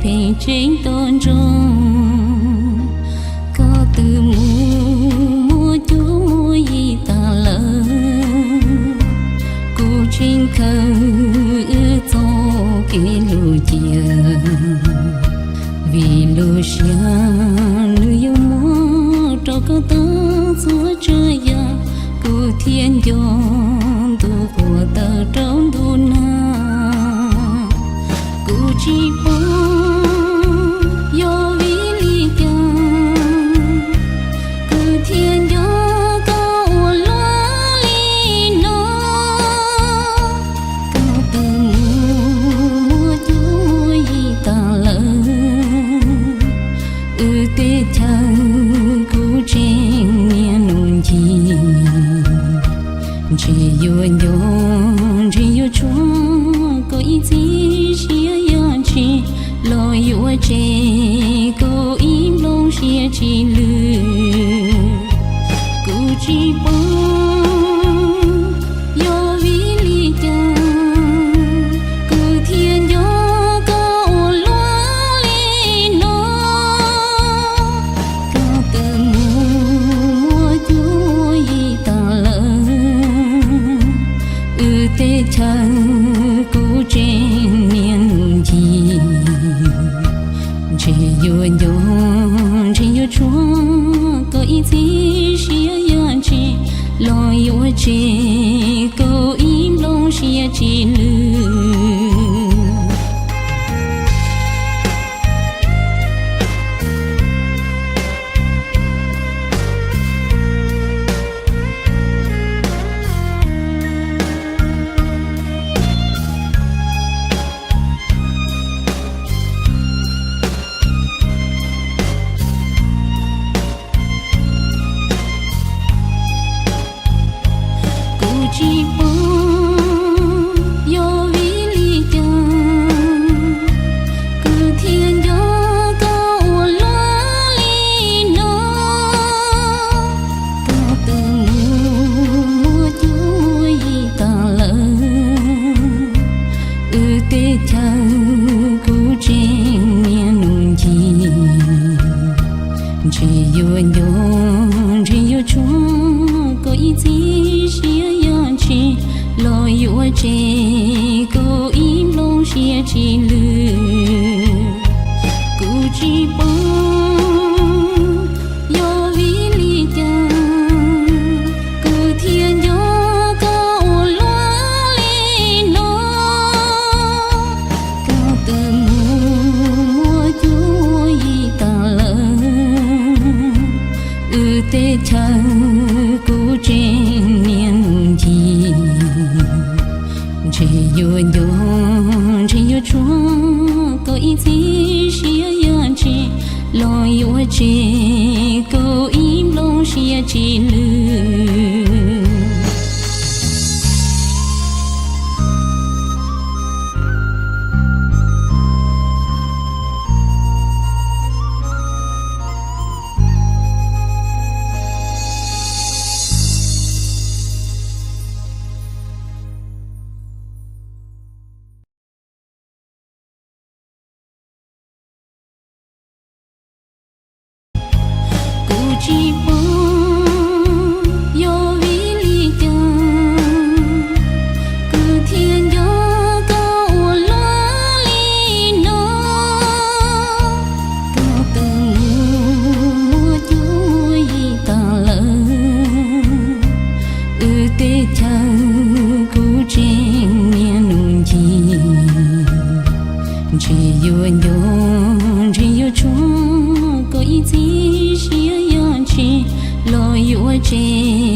pheej tseeb toj nroog, koj twb mus muaj cuab muaj yig tas lawm. Kuv tseem khaws wb txoj kev hlub cia, vim lub siab nws yuav muab rau koj tau txhua tsav yam, kuv thiaj nco ntu quas tawm rau ntu nag. Kuv tsis paub yog vim li cas, kuv thiaj nco koj ua luaj li no. Koj twb mus muaj cuab muaj yig tas lawm, wb tej chaw kuv tseem niaj hnub ncig. Ntshe yuav nco, ntshe yuav tshuav koj ib txhis siab yam tsi, los yuav tseg kuv ib nplooj siab tsis lwj. Kuv tsis paub yog vim li cas, kuv thiaj nco koj ua luaj li no. Koj twb mus muaj cuab muaj yig tas lawm, wb tej chaw kuv tseem niaj hnub ncig. Ntshe yuav nco, ntshe yuav tshuav koj ib txhis siab yam tsi, los yuav tseg kuv ib nplooj siab tsis lwj. Kuv tsis paub yog vim li cas, kuv thiaj nco koj ua luaj li no. Koj twb mus muaj cuab muaj yig tas lawm, wb tej chaw kuv tseem niaj hnub ncig. Ntshe yuav nco, ntshe yuav tshuav koj ib txhis siab yam tsi, los yuav tseg kuv ib nplooj siab tsis lwj. Kuv tsis paub yog vim li cas, kuv thiaj nco koj ua luaj li no. Koj twb mus muaj cuab muaj yig tas lawm, wb tej chaw kuv tseem niaj hnub ncig. Ntshe yuav nco, ntshe yuav tshuav koj ib txhis siab yam tsi, los yuav tseg kuv ib nplooj siab tsis lwj. Kuv tsis paub yog vim li cas, kuv thiaj nco koj ua luaj li no. Koj twb mus muaj cuab muaj yig tas lawm, wb tej chaw kuv tseem niaj hnub ncig. Ntshe yuav nco, ntshe yuav tshuav koj ib txhis siab yam tsi, los yuav tseg